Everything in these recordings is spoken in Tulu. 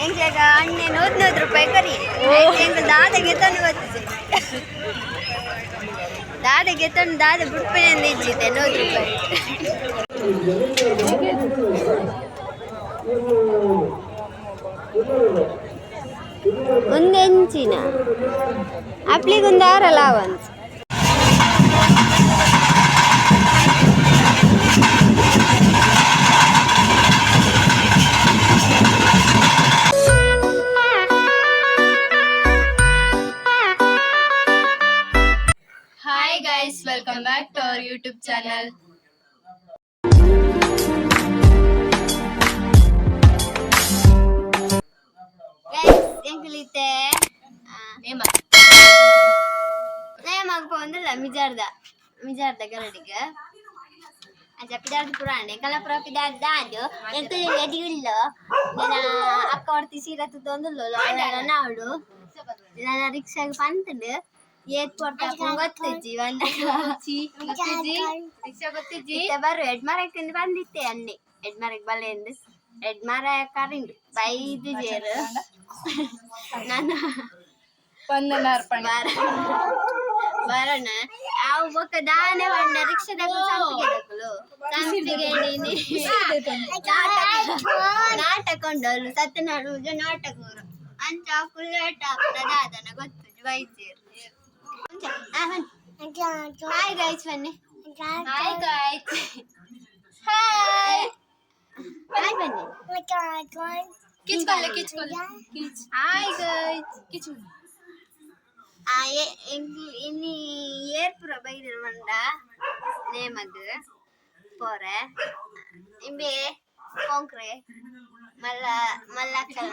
ಎಂಕ್ಲೆಗ ಅಣ್ಣೆ 100 100 ರೂಪಾಯಿ ಕರಿ. ಎಂಕ್ ದಾದ ಗೆತೊಂದು ಬತ್ತಿದೆ, ದಾದ ಗೆತೊಂದು ದಾದ ಬುಡ್ಪೆನೆ ಇಜ್ಜಿದೆ 100 ರೂಪಾಯಿ. ಒಂದು ಎಂಚಿನ ಅಪ್ಲಿಗೊಂದು ಆರಲ್ಲ ಒಂದು. Hi guys, welcome back to our YouTube channel. Guys, ಎಂಕುಲಿತ್ತೆ ನೇಮಗ್ ಪೋಂದಿಲ್ಲ ಮಿಜಾರ್ದ ಮಿಜಾರ್ದ ಗರಡಿಗ್. ಅಂಚ ಪಿದಾರ್ದ ಪುರಾಣ ಎಂಕಲ ಪುರ ಪಿದಾರ್ದ ದಾಂದು ಎಂಕುಲು ರೆಡಿ ಉಲ್ಲೋ. ನನ್ನ ಅಕ್ಕ ಒರ್ತಿ ಸೀರೆ ತುತ್ತೊಂದುಲ್ಲೋ ನಾವುಡು. ನನ್ನ ರಿಕ್ಷಾಗ್ ಪಂತುಂಡು, ಏತ್ ಪೊರ್ತು ಗೊತ್ತಿಜ್ಜಿ ಬಂದಾಗ. ರಿಕ್ಷಾ ಗೊತ್ತಿಜ್ಜಿ. ಇತ್ತೆ ಬರು ಎಡ್ಮರಕ್ಕೆ ಬಂದಿತ್ತೆ ಅನ್ನೆ, ಎಡ್ಮರಕ್ ಬಲೆ ಎಂದು ಎಡ್ಮರ ಕರಿಂಡು ಬೈದು ಜೇರು ನಾನು. ಪಂದನಾರ್ಪಣೆ. ಬರ ಬರೋಣ ಅವು ಬೊಕ್ಕ ದಾನೆ ಬಣ್ಣ ರಿಕ್ಷಾದಕುಲು ಸಂಪಿಗೆ ದಕುಲು ಸಂಪಿಗೆ ನಾಟಕ ನಾಟಕ ಉಂಡೋಲು ಸತ್ಯನಾಡು ನಾಟಕ ಊರು ಅಂಚ ಅಕುಲು ಲೇಟ್ ಆಗ್ತದ ದಾದನ ಗೊತ್ತು ಬೈಜೇರು. ಹಾಯ್ ಗೈಸ್ ಬನ್ನಿ. Hi guys, hi. ಹಾಯ್ ಬನ್ನಿ. ಕಿಚ್ಕೊಲ್ಲ ಕಿಚ್ಕೊಲ್ಲ ಕಿಚ್. ಹಾಯ್ ಗೈಸ್ ಕಿಚ್. ಆ ಇನಿ ಏರ್ಪುರ ಬೈದಿರ ಮಂಡ ನೇಮಗ್ ಪೋರೆ ಇಂಬೆ ಕೊಂಕ್ರೆ ಮಲ್ಲ ಮಲ್ಲಕ್ಕನ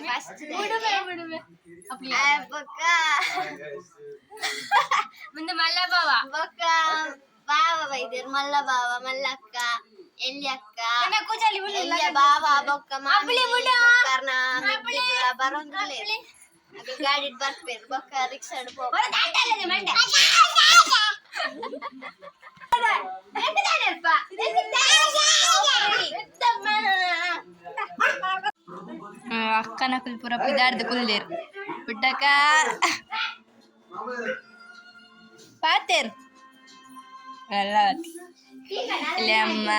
ಫಸ್ಟ್. ಬಿಡುವೆ ಬಿಡುವೆ. ಬೊಕ್ಕ ಮುಂದೆ ಮಲ್ಲ ಬಾವ. ಬೊಕ್ಕ ಬಾವ ಬೈದಿರ್, ಮಲ್ಲ ಬಾವ, ಮಲ್ಲಕ್ಕ, ಎಲ್ಲಿ ಅಕ್ಕ, ಎಲ್ಲಿಯ ಬಾವ, ಬೊಕ್ಕ ಮಾಮಿ ಕರ್ಣ ಬರೋಂದ್ರಲೇ ಗಾಡಿ ಬರ್ಪೇರು. ಬೊಕ್ಕ ರಿಕ್ಷಾ ಪೋ. ಅಕ್ಕನ ಪುರ ಪಿದಾಡ್ದು ಕುಲ್ದೇರು ಪುಟ್ಟಕ್ಕ ಪಾತೇರು ಅಲ್ಲ ಇಲ್ಲಿ ಅಮ್ಮ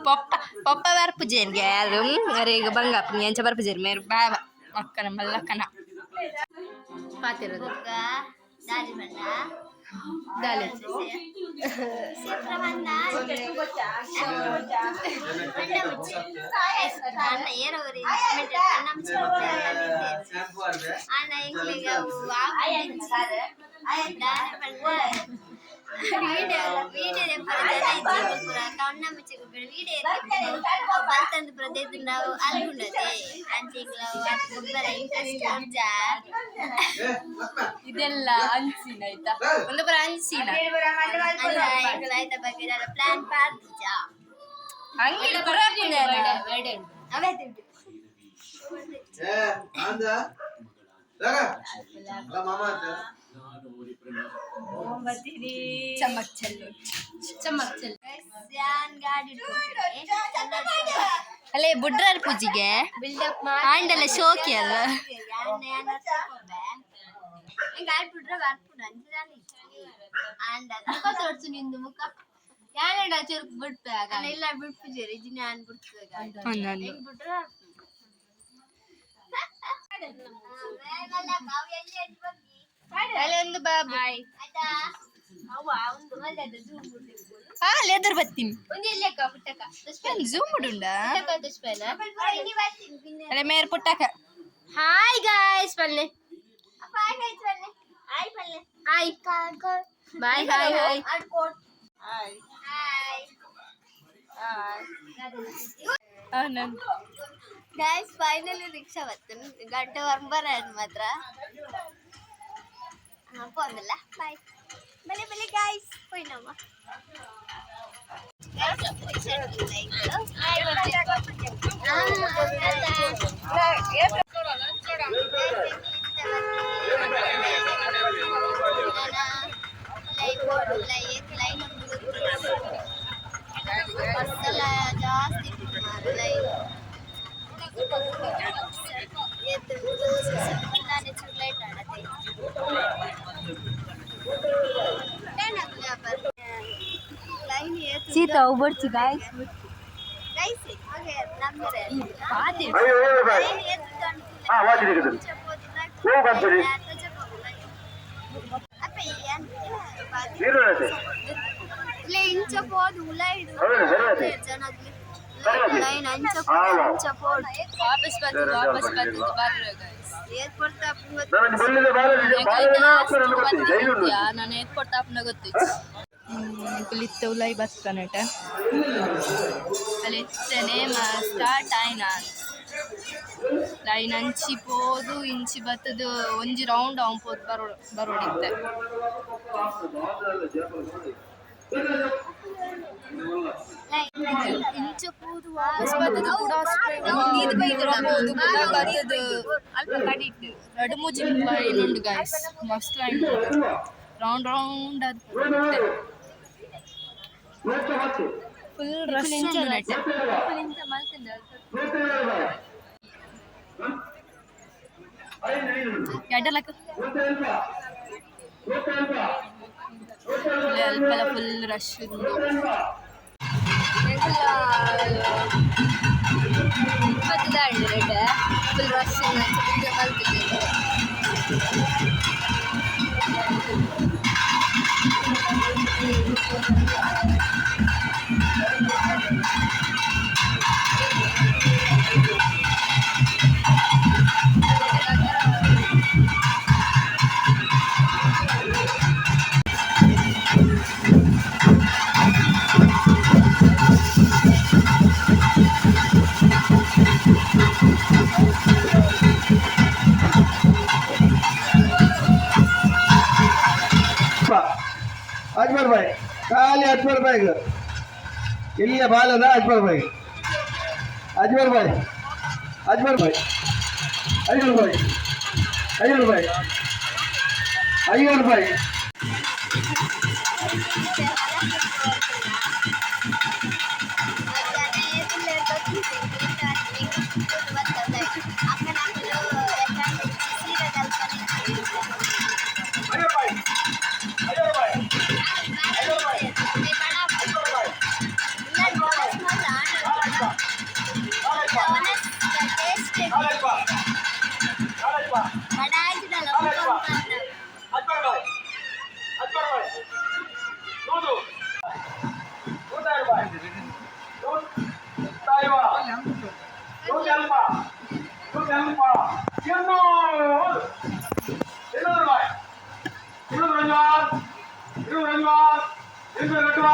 ಪೊಪ್ಪ ಪೊಪ್ಪ ಬರ್ಪುಜೇನ್ಗೆ ಯಾರು ಅರೆ ಈಗ ಬಂಗಾಪು ಎಂಚ ಬರ್ಪುಜೇರು ಮೇರು ಬಾಬಾ ಅಕ್ಕನ ಮಲ್ಲಕ್ಕನ ಪಾತಿರೋದು. ಬೊಕ್ಕ ದಾರಿ ಬಣ್ಣ. ದಾಲೆ. ಬಂದ ಬಣ್ಣ ಮುಚ್ಚಿ ಅಣ್ಣ ಏರೋರಿ ಕಣ್ಣ ಮುಚ್ಚಿ ಅಣ್ಣ ಎಂಕ್ಲೆಗ್ ಅವು ದಾನೆ ಪಂಡ ವೀಡಿಯೋ ವೀಡಿಯೋ ಪೂರ ಜನ ಇಜ್ಜಿ ಪೂರ ಕಣ್ಣ ಮುಚ್ಚಿ ವೀಡಿಯೋ ಬಲ್ತಂದು ಪೂರ ದೇದು ನಾವು ಅಲ್ಗುಂಡದೆ ಅಂಚ ಎಂಕ್ಲ ಅತ್ ಗೊಬ್ಬರ ಇಂಟ್ರೆಸ್ಟ್ ಉಂಜ. ಇದೆಲ್ಲ ಹಂಚಿನ ಆಯ್ತಾ, ಒಂದು ಪುರ ಹಂಚಿನ. ಅಂಚ ಎಂಕ್ಲ ಐತ ಬಗ್ಗೆ ಪ್ಲಾನ್ ಪಾರ್ದಿಜ. ಅಂಗಿಡ ಪುರ. ಅವೇ ತಿಂಡು. ಏ ಅಂದ ಅಲ್ಲ ಮಾಮ ಅಂತ. ಚಮಕ್ ಚೆಲ್ಲು ಚಮಕ್ ಚೆಲ್ಲು. ಯಾನ್ ಗಾಡಿ. ಅಲ್ಲೇ ಬುಡ್ರಾರ್ ಪೂಜಿಗೆ ಆಂಡಲ ಶೋಕಿ ಅಲ್ಲ. ಗಾಡಿ ಬಿಟ್ರೆ ಬರ್ಪುಂಡು ಅಂಚ ಆಂಡಲ ಮುಖ ತೋರ್ಸು ನಿಂದು ಮುಖ ಯಾನೆಡ ಚುರುಕ್ ಬಿಡ್ಪೆ. ಅಲ್ಲ ಇಲ್ಲ ಬಿಡ್ಪುಜೇರಿ ಇಜ್ಜಿ ನಾನ್ ಬಿಡ್ತದೆ ಗಾಡಿ ಹೆಂಗ್ ಬಿಟ್ರೆ. ಅಲ್ಲಿ ಒಂದು ಬಾಬು. ಹಾ ಲೆದರ್ ಬತ್ತೀನಿ. ಝೂಮ್ ಉಂಡ ಅಲ್ಲೇ ಮೇರ್ ಪುಟ್ಟಕ. ಹಾಯ್ ಗಾಯ್ಸ್ ಬನ್ನಿ. Hi bye hi hi. Hi guys, finally rickshaw ಬರ್ತೇನೆ ಗಂಟೆ ಬರ ಮಾತ್ರ ಪೋಂದಲ್ಲ. ಬಾಯ್ ಬಲೆ ಬಲೆ ಗಾಯ್ಸ್ ಪೋಯ್ನಮ್ಮ. ರಿಕ್ಷಾ. ಲೈನ್ ಲೈನ್ ಬಸ್ಸೆಲ್ಲ ಜಾಸ್ತಿ. ಅವು ಬರ್ಚಿ ಗಾಯ್ಸ್. ಇಂಚ ಪೋದು ಉಲೈಡು ಜನ ಲೈನ್ ಅಂಚ ಅಂಚ ಪೋಡು. ವಾಪಸ್ ಬರ್ತದೆ, ವಾಪಸ್ ಬರ್ತದೆ, ಬರ್ರ ಗಾಯ್ಸ್. ಏತ್ ಕೊಡ್ತಾ? ನಾನು ಏತ್ ಕೊಡ್ತಾ ಅಪ್ಪನ ಗೊತ್ತು. ಕುಲಿತ್ತ ಉಲೈ ಬತ್ತನಟ ಅಲ್ಲಿ ಎತ್ತನೆ ಸ್ಟಾರ್ಟ್ ಆಯ್ನ ಲೈನ್ ಅಂಚಿ ಪೋದು ಇಂಚಿ ಬತ್ತದು ಒಂಜಿ ರೌಂಡ್ ಅವನ್ ಪೋದು ಬರೋ ಬರೋಡಿತ್ತೆ. ಇಂಚ ಪೋದು ವಾಪಸ್ ಬತ್ತದು ಕೂಡ ಪೋದು ಕೂಡ ಬತ್ತದು ಅಲ್ಪ ಕಡಿಟ್ಟು ಎರಡು ಮೂಜಿ ಲೈನ್ ಉಂಡು ಗಾಯ್ಸ್. ಮಸ್ತ್ ಲೈನ್ ಉಂಡು, ರೌಂಡ್ ರೌಂಡ್ ಅದು ಫುಲ್ ರಶ್ ಉಂಡು ನೆಟ್ಟೆ. ಎಡ್ಡಲಕ್ಕ ಅಲ್ಪಲ ಫುಲ್ ರಶ್ ಉಂಡು. 20 ರೇಟ್ ಫುಲ್ ರಶ್ ಉಂಡು. ಅಜ್ಮರ್ ಬಾಯ್ ಖಾಲಿ ಅಜ್ಮರ್ ಬಾಯ್ಗೆ ಇಲ್ಲ ಬಾಲದ ಅಜ್ಮರ್ ಬಾಯ್ ಅಜ್ಮರ್ ಬಾಯ್ ಅಜ್ಮರ್ ಬಾಯ್ 500 ರೂಪಾಯಿ, 500 ರೂಪಾಯಿ, 500 ರೂಪಾಯಿ. 30 ರೂಪಾಯಿ, 23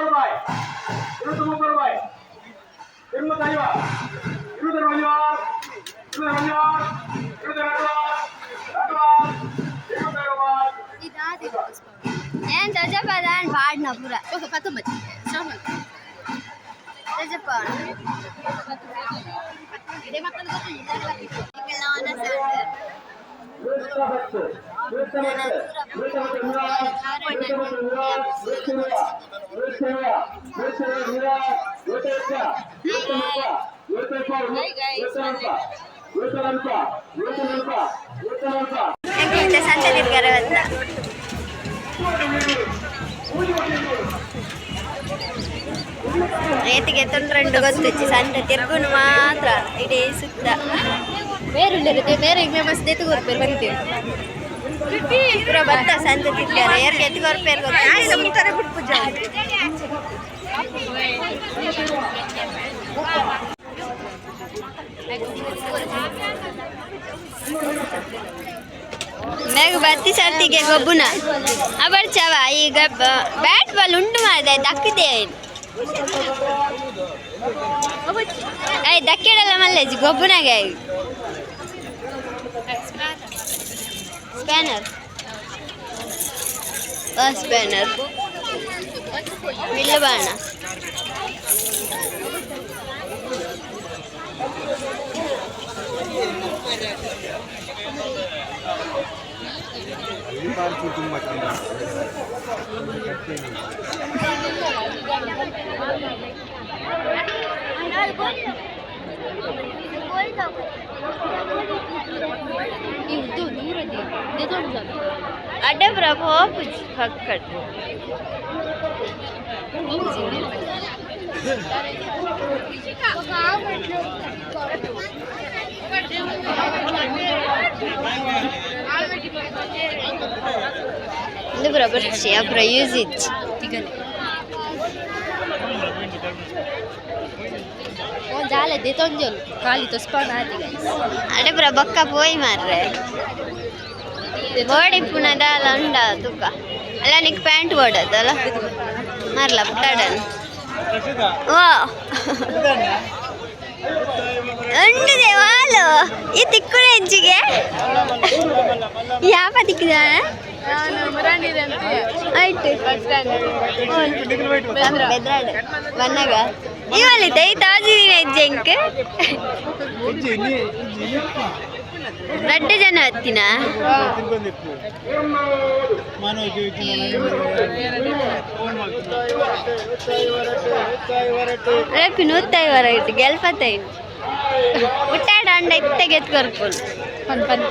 ರೂಪಾಯಿ, 25, 25, 25, 22, 2, 25 ರೂಪಾಯಿ. ಏನ್ ತಜಪದಾನ್ ಪಾಡ್ನ ಪೂರ. Okay, 19 stop. ತಜಪ. ಸಂತೆ ತಿರ್ಗಾರೆ ಅಂತ ರೇತಿಗೆ ತೊಂದ್ರೆ ಗೊತ್ತುಚ್ಚಿ ಸಂತೆ ತಿರ್ಗುನು ಮಾತ್ರ ಇಡೀ ಸುತ್ತ. ಬೇರೆ ಉಳ್ಳರುತ್ತೆ ಬೇರೆ ಈಗ ಮಸ್ತ್ ಎತ್ತು ಕೊರ್ಪೇರು ಬಂತೀವಿ. ಪೂರ ಭತ್ತ ಸಂತೆ ತಿರ್ಗಾರೆ ಏರ್ಗೆ ಎತ್ತು ಕೊರ್ಪೇರು ಗೊತ್ತು. ಮೇಗ ಬತ್ತಿ ಸರ್ತಿಗೆ ಗೊಬ್ಬುನ ಅಬರ್ಚವ ಈಗ ಬ್ಯಾಟ್ ಬಾಲ್ ಉಂಟು ಮಾಡಿದೆ ದಕ್ಕಿದೆ. ದಕ್ಕಿಡಲ್ಲ ಮಲ್ಲೇಜ್ ಗೊಬ್ಬುನಾಗೆ ಸ್ಪ್ಯಾನರ್ ಸ್ಪ್ಯಾನರ್ ಬಿಲ್ಲು ಬಾಣ. ಈ ಉದ್ದು ದೂರದಿ. ಅಡ್ಡೆ ಪೋಪುಜಿ ಪಕ್ಕಡ್ ಇಂದು ಪೂರ ಬರ್ಚಿ ಆ ಪೂರ ಯೂಸ್ ಇಜ್ಜಿ ಜಾಲೆ ದೆತೊಂಜೊಲು ಖಾಲಿ ತೊಸ್ಪಾನ ಆತಿ ಗೈಸ್. ಅಡೆ ಪೂರ ಬೊಕ್ಕ ಪೋಯಿ ಮಾರ್ರೆ. ಬೋಡಿ ಪುನ ದಾಲ ಉಂಡ ತುಕ ಅಲ್ಲ ನಿಕ್ ಪ್ಯಾಂಟ್ ಬೋಡದಲ್ಲ ಮಾರ್ಲ ಪುಟ್ಟಾಡನ್. ಓ ಉಂಡುದೆ ವಾಲು ಈ ತಿಕ್ಕುನ ಹೆಜ್ಜಿಗೆ ಯಾಪ ತಿಕ್ಕಿದ? ಆಯ್ತು ಬೆದ್ರಾಡು ಬನ್ನಾಗ ಇವಲ್ಲಿ ತೈ ತಾಜಿದಿನ ಹೆಜ್ಜೆ ಇಂಕ್ ರಡ್ಡು ಜನ ಹತ್ತಿನ. ರೇಪಿ ನೂತ್ತೈವರ ಇಟ್ಟು ಗೆಲ್ಪತ್ತೈನು ಉಟ್ಟಾಡ ಅಂಡ ಇತ್ತೆ ಗೆತ್ ಕೊರ್ಪುನು. ಪನ್ ಪನ್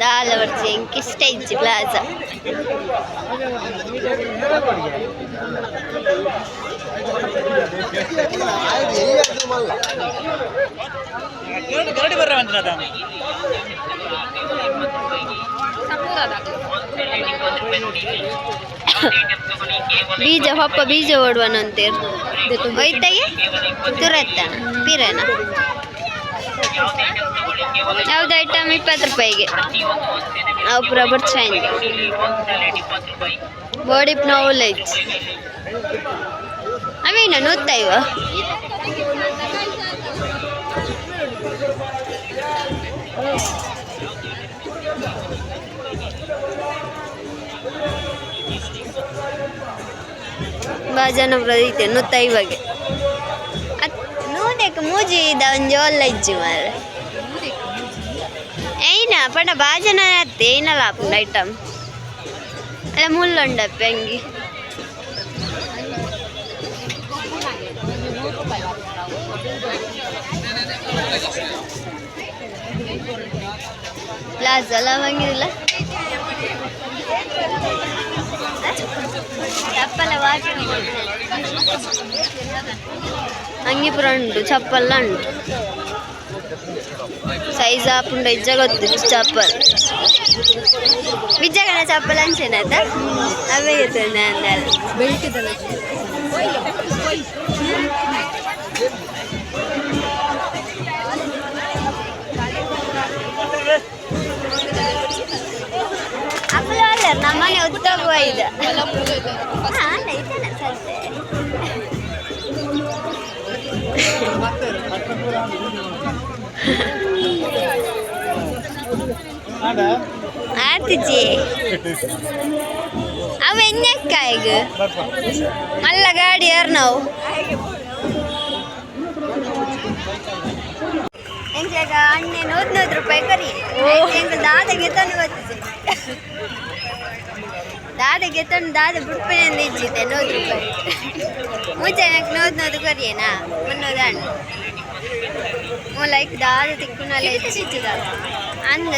ದಾಲ ಬರ್ಚಿ ಇಂಕ್ ಇಷ್ಟ ಇಜ್ಜಿ ಪ್ಲಾಜ. ಬೀಜ ಪಪ್ಪ ಬೀಜ ಓಡುವನಂತೀರ್ ಒಯ್ತಾಗೆ ತುರತ್ತನ ಪಿರನ ಯಾವ್ದು ಐಟಮ್ 20 ರೂಪಾಯಿಗೆ ಅವು ಪೂರ ಬರ್ಚಾಯಿನ್ ಬೋಡಿಪ್ ನೋವುಲೈಜ್ ಅವೇನ ನೂತ್ತೈವ. ಭಾಳ ಜನ ಐತೆ ನೂತ್ತೈವಗೆ ಅತ್ ನೂದೆಕ್ ಮೂಜಿ ಇದ ಒಂಜಿ ಒಲ್ಲ ಇಜ್ಜಿ ಮಾರ್ರೆ. ಐನ ಪಂಡ ಭಾಳ ಜನ ಅತ್ತೆ ಐನಲ ಆಪುಂಡು ಐಟಮ್ ಅಲ್ಲ ಮುಳ್ಳುಂಡಪ್ಪೆ ಅಂಗಿ. ಪ್ಲಾಜಾ ಅಲ್ಲ ಬಂಗಿಲ್ಲ ಚಪ್ಪಲ ವಾಸನೆ ಅಂಗಿ ಪೂರ ಉಂಟು ಚಪ್ಪಲ್ಲ ಉಂಟು ಸೈಜ್ ಆಪುಂಡು ಇಜ್ಜ ಗೊತ್ತು ಚಪ್ಪಲ್ ಬಿಜ್ಜಗನ ಚಪ್ಪಲ್ ಅಂಚೆನಾತ ಅವೇ ಇರ್ತದೆ ಅಂದಲ್ಲ. ಬೆಲ್ಟ್. ಅಪ್ಪಲ ಅಲ್ಲ ನಮ್ಮನೆ ಉತ್ತಮ ಇದೆ. ಹಾ ಐತಲ್ಲ ಸದ್ದೆ. ಆತಿಜಿ ಅವ ಎಣ್ಣೆಕ್ಕ ಈಗ ಮಲ್ಲ ಗಾಡಿ ಯಾರು ನಾವು ಎಂಕ್ಲಾಗ ಅಣ್ಣೆ 100 ರೂಪಾಯಿ ಕರಿ ಎಂಕ್ ದಾದಗೆ ತಂದು ಗೊತ್ತಿದೆ ದಾದಗೆ ತಂದು ದಾದ ಬುಡ್ಪೆಯಿಂದ ಇಜ್ಜಿದೆ 100 ರೂಪಾಯಿ ಮುಂಚೆ నాకు 100 ಕರಿಯೇನಾ 300 ಅಣ್ಣ ಲೈಕ್ ದಾದ ತಿಕ್ಕುನಲ್ಲ ಹೆಚ್ಚಿತ್ತು ಅಂದ್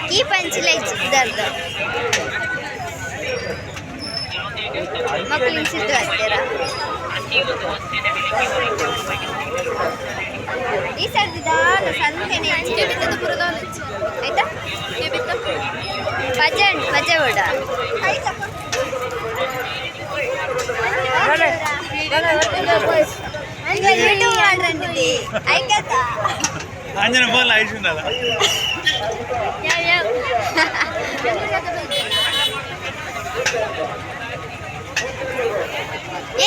ಕೀ ಪಂಚಿಲ ಹೆಚ್ಚಿದ್ದಾರ್ದ ಮಕ್ಕಳಿಗೆ ಸಿದ್ದು ಹತ್ತಿರ ಈ ಸರ್ತಿ ದಾಲ ಸಂತೆನೆ ಆಯ್ತಾ ಪಜೆ ಉಂಟು ಪಜೆ ಕೂಡ ಯೂಟ್ಯೂಬ್ ಮಾಡ್ರಂತಿದ್ದಿ ಆಯ್ತಾ. ಅಂಜನ ಫೋನ್ ಐಶುಂದಲ್ಲ.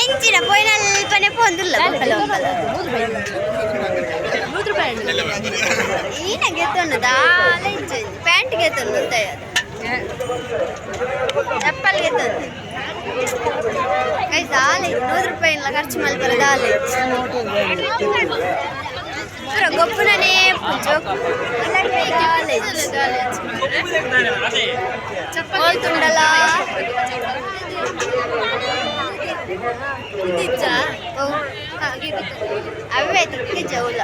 ಎಂಚಿನ ಪೋಯಿನಲ್ಪನೆ ಪೋಂದುಲ್ಲ 100 ರೂಪಾಯಿ. ಈನ ಗೆತ್ತೊಂಡು ದಾಲ ಇಂಚು ಪ್ಯಾಂಟ್ ಗೆತ್ತೊಂದು ಚಪ್ಪಲ್ ಗೆತ್ತೊಂದು ಕೈ ದಾಲ 100 ರೂಪಾಯಿ ಇಲ್ಲ ಖರ್ಚು ಮಲ್ಪರ ದಾಲ ಪೂರ ಗೊಪ್ಪುನನೇ ಜೋಕು ಹೋಲ್ತುಂಡಲ ಅವೇ ತಿಕ್ಕಿಜ ಉಲ್ಲ.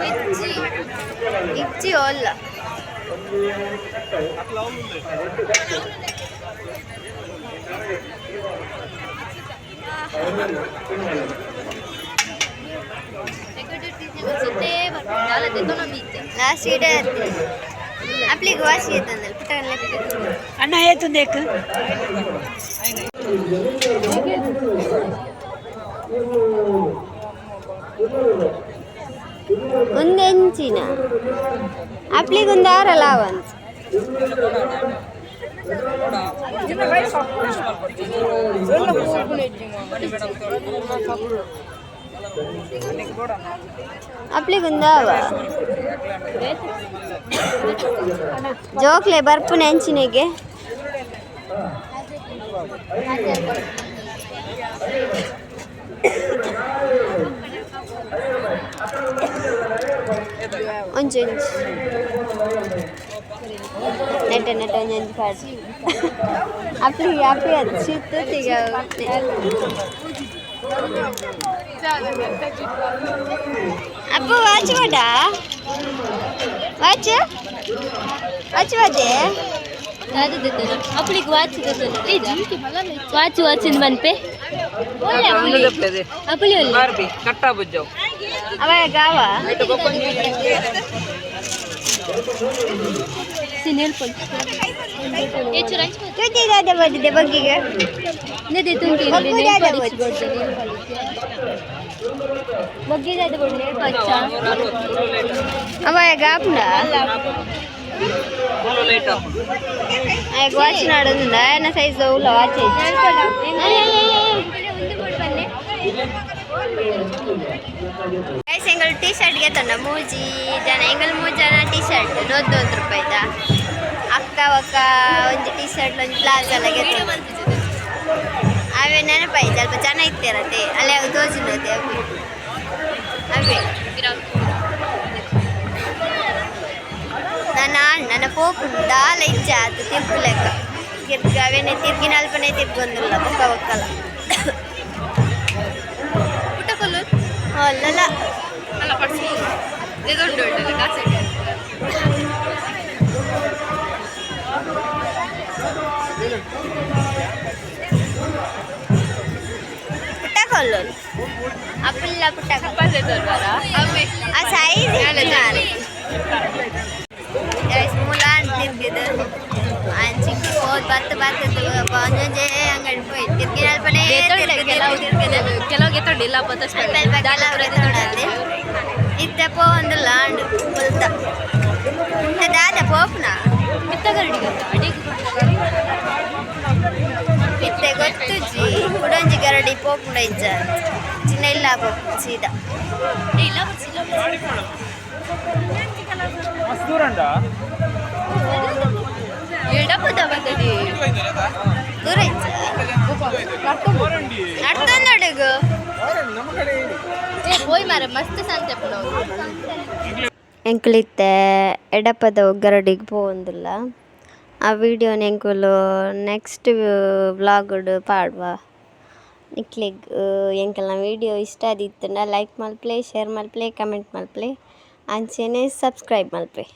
ಇಜ್ಜಿ ಇಜ್ಜಿ ಒಲ್ಲ. ಲಾಸ್ಟ್ ಇಡೇ ಅಪ್ಲಿಗೆ ವಾಸಿ ಐತಂದಲ್ಲ ಪುಟ್ಟ. ಅಣ್ಣ ಏತುಂದೇಕು. ಒಂದು ಎಂಚಿನ ಅಪ್ಲಿಗೆ ಒಂದು ಆರಲ್ಲ ಒಂದು. ಅಪ್ಲಿಗೆ ಒಂದಾವ ಜೋಕ್ಲೆ ಬರ್ಪುನ ಎಂಚಿನೆಗೆ. ಒಂಜಿ ಒಂಜಿ ನೆಟ್ಟ ನೆಟ್ಟ ಒಂಜಿ ಒಂಜಿ ಪಾಡ್ ಅಪ್ಲಿ ಅಪ್ಲಿ ಅದು ಚಿತ್ತುತ್ತಿಗ. ಅಪ್ಪ ವಾಚ್ ಮಾಡ ವಾಚ್ ವಾಚ್ ವಾದೆ. ಅಪ್ಪಳಿಗೆ ವಾಚ್, ವಾಚ್ ವಾಚ್ ಮನ್ಪೆ ಒಳ್ಳೆ ಅಪ್ಪಳಿ ಅಪ್ಪಳಿ ಒಳ್ಳೆ. ಬಾರ್ಬಿ ಕಟ್ಟಾ ಬುಜ್ಜವು. ಅವ ಗಾವ. ತುದಿ ದಾದ ಬಂದಿದೆ ಬಗ್ಗಿಗೆ. ಬಗ್ಗು ದಾದ ಬೊಚ್ಚಿ. ಅವ ಗಾಪ್ನ. ಫುಲ್ ಲೈಟ್ ಆಪುಂಡು. ಆಯ್ಕೆ ವಾಚ್ ನಾಡೊಂದುಂಡ ಆಯನ ಸೈಜ್ ಉಲ್ಲ ವಾಚ್. ಗೈಸ್, ಎಂಗಳು ಟೀ ಶರ್ಟ್ಗೆ ತಂಡ ಮೂಜಿ ಜನ. ಎಂಗಳು ಮೂರು ಜನ ಟೀ ಶರ್ಟ್ 101 ರೂಪಾಯಿದ. ಅಕ್ಕ ಒಕ್ಕ ಒಂಜಿ ಟೀ ಶರ್ಟ್, ಒಂಜಿ ಪ್ಲಾಜ್ ಎಲ್ಲ ಅವೇ ನೆನಪಾಯ್ತು. ಅಲ್ಪ ಜನ ಇತ್ತಿರತ್ತೆ ಅಲ್ಲಿ ಅವು ತೋಜಿನತೆ ಅವೇ ಅವೇ. ನನ್ನ ನನ್ನ ಪೋಪು ದಾಲ ಇಚ್ಛೆ ಆತು ತಿರ್ಪು ಲೆಕ್ಕ ತಿರ್ಗ ಅವೇನೆ ತಿರ್ಗಿನ ಅಲ್ಪನೆ ತಿರ್ಗೊಂದಿಲ್ಲ ಬೊಕ್ಕ ಬೊಕ್ಕಲ. ಪುಟ್ಟಕೊಲ್ಲು. ಅಲ್ಲಲ್ಲ. ಅಲ್ಲ ಪಡ್ಸು ದೊಡ್ಡ ದೊಡ್ಡ ಕಾಸು. ಪುಟ್ಟಕೊಲ್ಲು ಅಪ್ಪಲ್ಲ ಪುಟ್ಟ. ಆ ಸೈಜ್ ಗೈಸ್, ಮೂಲಾನ್ ತಿರ್ಗಿದು ಅಂಚಿಗೆ ಹೋದ್ ಬತ್ತ ಬತ್ತದು ಒಂಜೊಂಜೆ ಅಂಗಡಿ ಪೋಯ್ ತಿರ್ಗಿನ ಅಲ್ಪನೆ ತಿರ್ಗಿ ತಿರ್ಗಿದು. ಕೆಲವು ತೊಂಡಿಲ್ಲ. ಅಲ್ಪ ಅಲ್ಪ ಕೆಲವು ತೊಡದೆ ಇತ್ತೆ ಪೋವೊಂದುಲ್ಲ ಅಂಡು ಮುಲ್ತ ದಾದ ಪೋಪುನ. ಮಿತ್ತಗರಡಿ. ಇತ್ತೆ ಗೊತ್ತುಜಿ, ಕುಡೊಂಜಿ ಗರಡಿ ಪೋಪುಂಡ ಇಜ್ಜ ಚಿನ್ನ ಇಲ್ಲ ಪೋಪು ಸೀದಾ. ಇಲ್ಲ. ದೂರಂಡ. ಎಡಪದ ಬರ್ತದೆ. ದೂರ ಇಜ್ಜ ನಡ್ತೊಂದೊಡುಗು. ಏ ಪೋಯ್ ಮಾರ, ಮಸ್ತ್ ಸಂತೆ ಪುನವು. ಎಂಕುಲಿತ್ತೆ ಎಡಪದ ಗರಡಿಗೆ ಪೋವೊಂದುಲ್ಲ. ಆ ವಿಡಿಯೋನ ಎಂಕುಲು ನೆಕ್ಸ್ಟ್ ವ್ಲಾಗ್ಡ್ ಪಾಡ್ವ. ನಿಕ್ಲೆಗ್ ಎಂಕಲ್ನ ವಿಡಿಯೋ ಇಷ್ಟ ಆದಿತ್ತುಂಡ ಲೈಕ್ ಮಲ್ಪುಲೆ, ಶೇರ್ ಮಲ್ಪುಲೆ, ಕಮೆಂಟ್ ಮಲ್ಪುಲೆ, ಅಂಚೆನೆ ಸಬ್ಸ್ಕ್ರೈಬ್ ಮಲ್ಪುಲೆ.